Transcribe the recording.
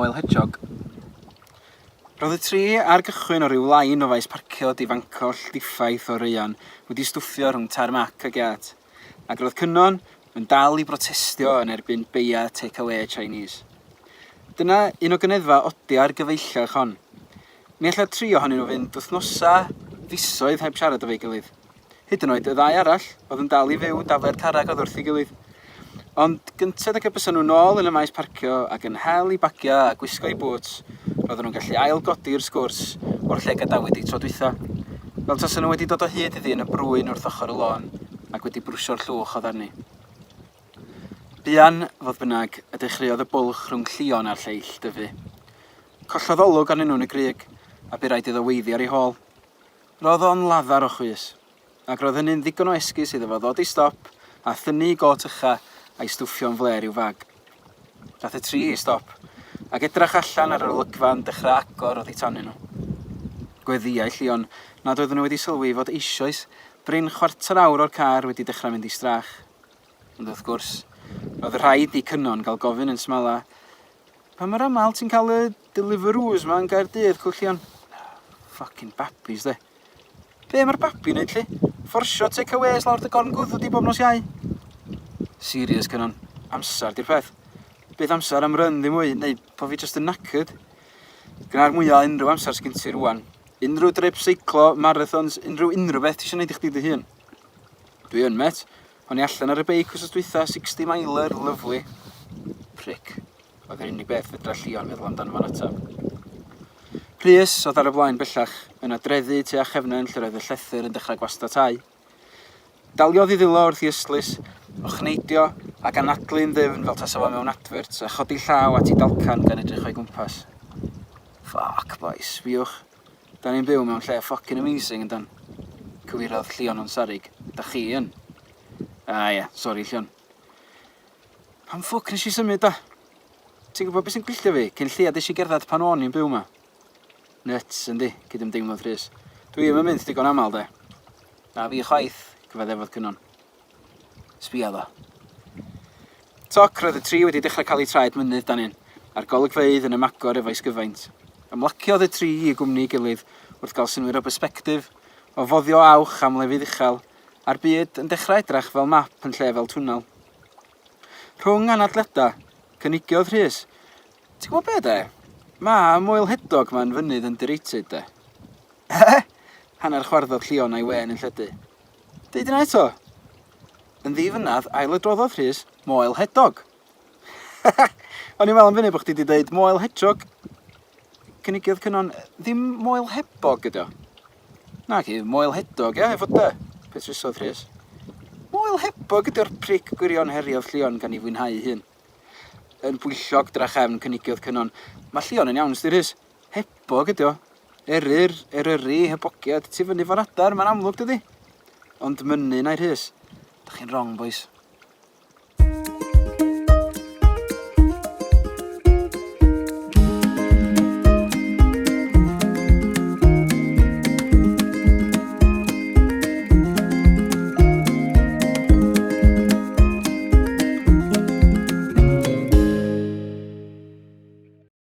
Moel Hedgehog. Roedd y tri ar gychwyn o ryw lain o faes parcio difancoll diffaith o raean wedi stwffio rhwng tarmac a giât, ac roedd Cynon yn dal i brotestio yn erbyn beiau take-away Chinese. Dyna un o gyneddfa odia'r gyfeillach hon. Mi allai'r tri ohonyn nhw fynd wythnosau, fisoedd heb siarad efo'i gilydd. Hyd yn oed y ddau arall, oedd yn dal i fyw daflu'r carreg oddi wrth ei gilydd. Ond gynted ag y bysa nhw nôl yn y maes parcio ac yn hel eu bagiau a gwisgo eu bŵts, roedden nhw'n gallu ail-godi'r sgwrs o'r lle gadawyd hi tro dwytha. Fel tasa nhw wedi dod o hyd iddi yn y brwyn wrth ochr y lôn ac wedi brwsio'r llwch oddi arni. Buan, fodd bynnag, y dechreuodd y bwlch rhwng Llion a'r lleill dyfu. Collodd olwg arnyn nhw yn y grug, a bu raid iddo weiddi ar eu hôl. Roedd o'n laddar o chwys, ac roedd hynny'n ddigon o esgus iddo fo ddod i stop a thynnu 'i gôt ucha a'i stwffio'n flêr i'w fag. Daeth y tri i stop, ac edrach allan ar yr olygfa yn dechrau agor oddi tanyn nhw. Gweddïai Llion nad oedden nhw wedi sylwi fod eisoes brin chwarter awr o'r car wedi dechrau mynd i strach. Ond wrth gwrs, roedd rhaid i Cynon gael gofyn yn smala, Pa mor aml ti'n cael y Deliveroos 'ma yn Gaerdydd, cwllion. Fucking babis, de. Be mae'r babi'n neud, lly? Fforsio take-aways lawr dy gorn gwddw di bob nos Iau? Serious, Cynon. Amser di'r peth. Bydd amser am run ddim mwy, neu po fi just yn knackered. Gna'r mwyaf unrhyw amser sgyn ti rwan. Unrhyw drip seiclo, marathons, unrhyw unrhyw beth ti eisiau neud i chdi dy hun. Dwi yn, met. O'n i allan ar y beic wsos dwytha, 60 miler, lovely. Prick. Oedd yr unig beth fedra Llion feddwl amdano fo'n ateb. Rhys oedd ar y blaen bellach, yn adreddu tua chefnen lle roedd y llethr yn dechrau gwastatáu. Daliodd i ddwylo wrth i ystlys, ochneidio ac anadlu'n ddyfn fel tasa fo mewn advert a chodi llaw at ei dalcan gan edrych o'i gwmpas. Fuck boys, sbïwch. Da ni'n byw mewn lle fucking amazing yndan? Cywirodd Llion o'n sarug. Da chi yn. Ah ie, sori Llion. Pam ffwc nes i symud da? Ti'n gwybod beth sy'n gwylltio fi? Cyn lleiad es i gerdded pan o'n i'n byw 'ma. Nuts, yndi, cydymdeimlodd Rhys. Dwi ddim yn mynd digon aml, de. Na fi chwaith, cyfaddefodd Cynon. Sbia ddo. Toc, roedd y tri wedi dechrau cael eu traed mynydd dan un, a'r golygfeydd yn ymagor efo'i sgyfaint. Ymlaciodd y tri i gwmni ei gilydd wrth gael synnwyr o bersbectif, o foddio awch am lefydd uchel, a'r byd yn dechrau edrach fel map yn lle fel twnnel. Rhwng anadliadau, cynigiodd Rhys, Ti'n gwybod be de? Mae Moel Hedog ma'n fynydd underrated de. He? Hanner chwarddodd Llion a'i wên yn lledu. Deud yna eto. Yn ddifynadd, ailadroddodd Rhys, Moel Hedog. O'n i'n meddwl am funud bod chdi wedi dweud Moel Hedgehog. Cynigiodd Cynon, ddim Moel Hebog ydi o. Naci, Moel Hedog, ia, efo dy, petrusodd Rhys. Moel Hebog ydy'r pric gwirion heriodd Llion gan ei fwynhau ei hun. Yn bwyllog drachefn cynigiodd Cynon. Mae Llion yn iawn, sdi Rhys. Hebog ydy o. Eryr, Eryri, hebogiad, tu fyny fo'r adar, mae'n amlwg dydi? Ond mynnu na'i Rhys. Dach chi'n wrong, boys.